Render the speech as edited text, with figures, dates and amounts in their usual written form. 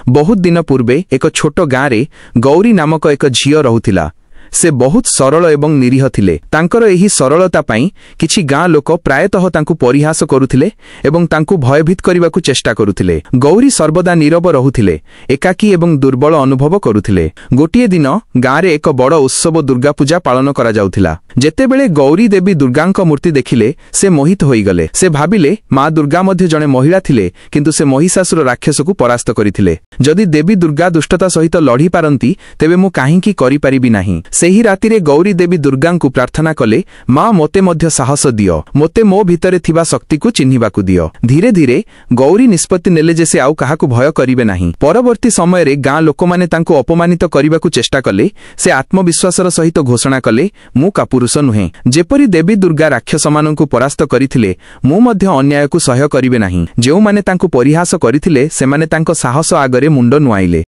ବହୁତ ଦିନ ପୂର୍ବେ ଏକ ଛୋଟ ଗାଁରେ ଗୌରୀ ନାମକ ଏକ ଝିଅ ରହୁଥିଲା। ସେ ବହୁତ ସରଳ ଏବଂ ନିରୀହ ଥିଲେ। ତାଙ୍କର ଏହି ସରଳତା ପାଇଁ କିଛି ଗାଁ ଲୋକ ପ୍ରାୟତଃ ତାଙ୍କୁ ପରିହାସ କରୁଥିଲେ ଏବଂ ତାଙ୍କୁ ଭୟଭୀତ କରିବାକୁ ଚେଷ୍ଟା କରୁଥିଲେ। ଗୌରୀ ସର୍ବଦା ନୀରବ ରହୁଥିଲେ, ଏକାକୀ ଏବଂ ଦୁର୍ବଳ ଅନୁଭବ କରୁଥିଲେ। ଗୋଟିଏ ଦିନ ଗାଁରେ ଏକ ବଡ଼ ଉତ୍ସବ ଦୁର୍ଗାପୂଜା ପାଳନ କରାଯାଉଥିଲା। ଯେତେବେଳେ ଗୌରୀ ଦେବୀ ଦୁର୍ଗାଙ୍କ ମୂର୍ତ୍ତି ଦେଖିଲେ, ସେ ମୋହିତ ହୋଇଗଲେ। ସେ ଭାବିଲେ, ମା ଦୁର୍ଗା ମଧ୍ୟ ଜଣେ ମହିଳା ଥିଲେ, କିନ୍ତୁ ସେ ମହିଷାସୁର ରାକ୍ଷସକୁ ପରାସ୍ତ କରିଥିଲେ। ଯଦି ଦେବୀ ଦୁର୍ଗା ଦୁଷ୍ଟତା ସହିତ ଲଢ଼ି ପାରନ୍ତି, ତେବେ ମୁଁ କାହିଁକି କରିପାରିବି ନାହିଁ? ସେହି ରାତିରେ ଗୌରୀ ଦେବୀ ଦୁର୍ଗାଙ୍କୁ ପ୍ରାର୍ଥନା କଲେ, ମା, ମୋତେ ମଧ୍ୟ ସାହସ ଦିଅ। ମୋତେ ମୋ ଭିତରେ ଥିବା ଶକ୍ତିକୁ ଚିହ୍ନିବାକୁ ଦିଅ। ଧୀରେ ଧୀରେ ଗୌରୀ ନିଷ୍ପତ୍ତି ନେଲେ ଯେ ସେ ଆଉ କାହାକୁ ଭୟ କରିବେ ନାହିଁ। ପରବର୍ତ୍ତୀ ସମୟରେ ଗାଁ ଲୋକମାନେ ତାଙ୍କୁ ଅପମାନିତ କରିବାକୁ ଚେଷ୍ଟା କଲେ। ସେ ଆତ୍ମବିଶ୍ୱାସର ସହିତ ଘୋଷଣା କଲେ, ମୁଁ କାପୁରୁଷ ନୁହେଁ। ଯେପରି ଦେବୀ ଦୁର୍ଗା ରାକ୍ଷସମାନଙ୍କୁ ପରାସ୍ତ କରିଥିଲେ, ମୁଁ ମଧ୍ୟ ଅନ୍ୟାୟକୁ ସହ୍ୟ କରିବେ ନାହିଁ। ଯେଉଁମାନେ ତାଙ୍କୁ ପରିହାସ କରିଥିଲେ, ସେମାନେ ତାଙ୍କ ସାହସ ଆଗରେ ମୁଣ୍ଡ ନୁଆଇଲେ।